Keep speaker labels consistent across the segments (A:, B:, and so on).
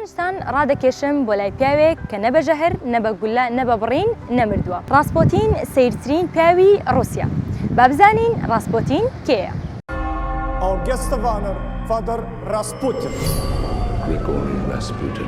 A: سەرنجتان ڕادەکێشم بۆ لای پیاوێک کە نە بە ژەهر، نە بە گوللە، نە بە بڕین نەمردووە. ڕاسپۆتین سەیرترین پیاوی ڕووسیا. با بزانین ڕاسپۆتین کێیە؟
B: Our guest of honor, Father Rasputin.
C: Grigory Rasputin.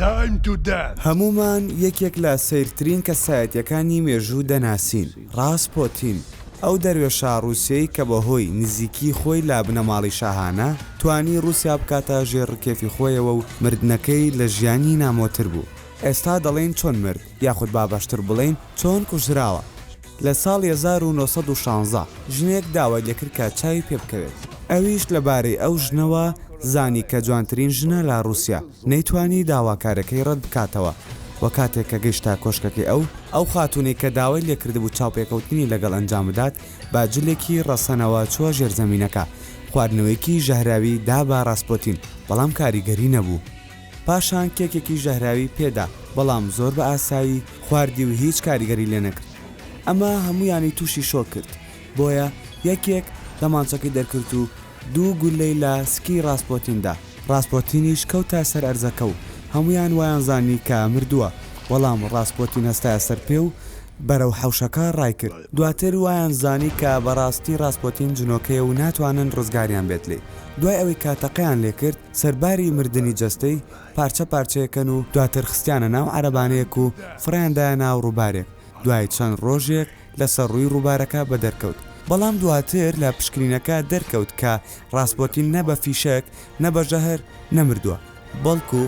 B: Time to dance.
D: هەموومان یەکێک لە سەیرترین کەسایەتیەکانی مێژوو دەناسین، ڕاسپۆتین، ئەو دەروێشە ڕووسیەی کە بەهۆی نزیکی خۆی لە بنەماڵەی شاهانە، توانی ڕووسیا بکاتە ژێر ڕکێفی خۆیەوە و مردنەکەی لە ژیانی نامۆتر بوو. ئێستا دەڵێین چۆن مرد، یاخود با باشتر بڵێین چۆن کوژراوە. لە ساڵی 1916 ژنێک داوای لێکرد کە چاوی پێ بکەوێت. ئەویش لەبارەی ئەو ژنەوە زانی کە جوانترین ژنە لە ڕووسیا، نەیتوانی داواکارەکەی ڕەت بکاتەوە و کاتێک کە گەیشتە کۆشکەکەی ئەو، ئەو خاتوونەی کە داوای لێکردبوو چاوپێکەوتنی لەگەڵ ئەنجام بدات، بە جلێکی ڕەسەنەوە چووە ژێرزەمینەکە، خواردنەوەیەکی ژەهراوی دا بە ڕاسپۆتین، بەڵام کاریگەری نەبوو. پاشان کێکێکی ژەهراوی پێدا، بەڵام زۆر بە ئاسایی خواردی و هیچ کاریگەری لێنەکرد. ئەمە هەموویانی تووشی شۆک کرد، بۆیە یەکێک دەمانچەکەی دەرکرد و دوو گوللەی لە سکی ڕاسپۆتین دا، ڕاسپۆتینیش کەوتە سەر ئەرزەکە و هەموویان وایان زانی کە مردووە، بەڵام ڕاسپۆتین هەستایە سەر پێ و بەرەو حەوشەکە ڕایکرد. دواتر وایان زانی کە بەڕاستی ڕاسپۆتین جنۆکەیە و ناتوانن ڕزگاریان بێت لێی. دوای ئەوەی کە تەقەیان لێکرد، سەرباری مردنی جەستەی، پارچە پارچەیەکەن و دواتر خستیانە ناو عەرەبانەیەک و فڕێیان دایە ناو ڕووبارێک، دوای چەند ڕۆژێک لەسەر ڕووی ڕووبارەکە بەدەرکەوت، بەڵام دواتر لە پشکنینەکە دەرکەوت کە ڕاسپۆتین نە بە فیشەک نە بە ژەهر نەمردووە، بەڵکو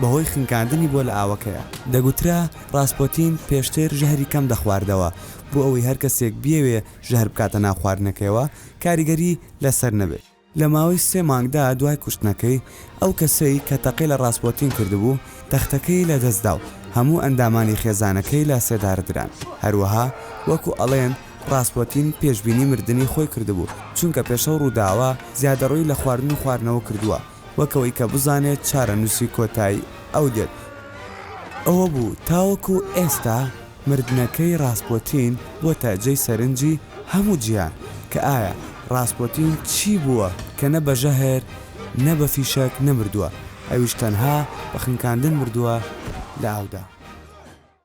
D: بەهۆی خنکاندنی بووە لە ئاوەکەیە. دەگوترا ڕاسپۆتین پێشتر ژەهری کەم دەخواردەوە، بۆ ئەوەی هەر کەسێک بیەوێ ژەهر بکاتە ناو خواردنەکەیەوە کاریگەری لەسەر نەبێت. لە ماوەی سێ مانگدا دوای کوشتنەکەی، ئەو کەسەی کە تەقەی لە ڕاسپۆتین کردبوو، تەختەکەی لەدەستدا و هەموو ئەندامانی خێزانەکەی لە سێدارە دران. هەروەها وەکو ئەڵێن ڕاسپۆتین پێشبینی مردنی خۆی کردبوو، چونکە پێش ئەو ڕووداوە زیادەڕۆیی لە خواردن و خواردنەوە کردووە، وەک ئەوەی کە بزانێت چارەنووسی کۆتایی ئەو دێت. ئەوە بوو تاوەکو ئێستا مردنەکەی ڕاسپۆتین بۆتە جێی سەرنجی هەموو جیهان کە ئایا ڕاسپۆتین چی بووە کە نە بە ژەهر نە بە فیشەک نەمردووە ئەویش تەنها بە خنکاندن مردووە لە ئاودا.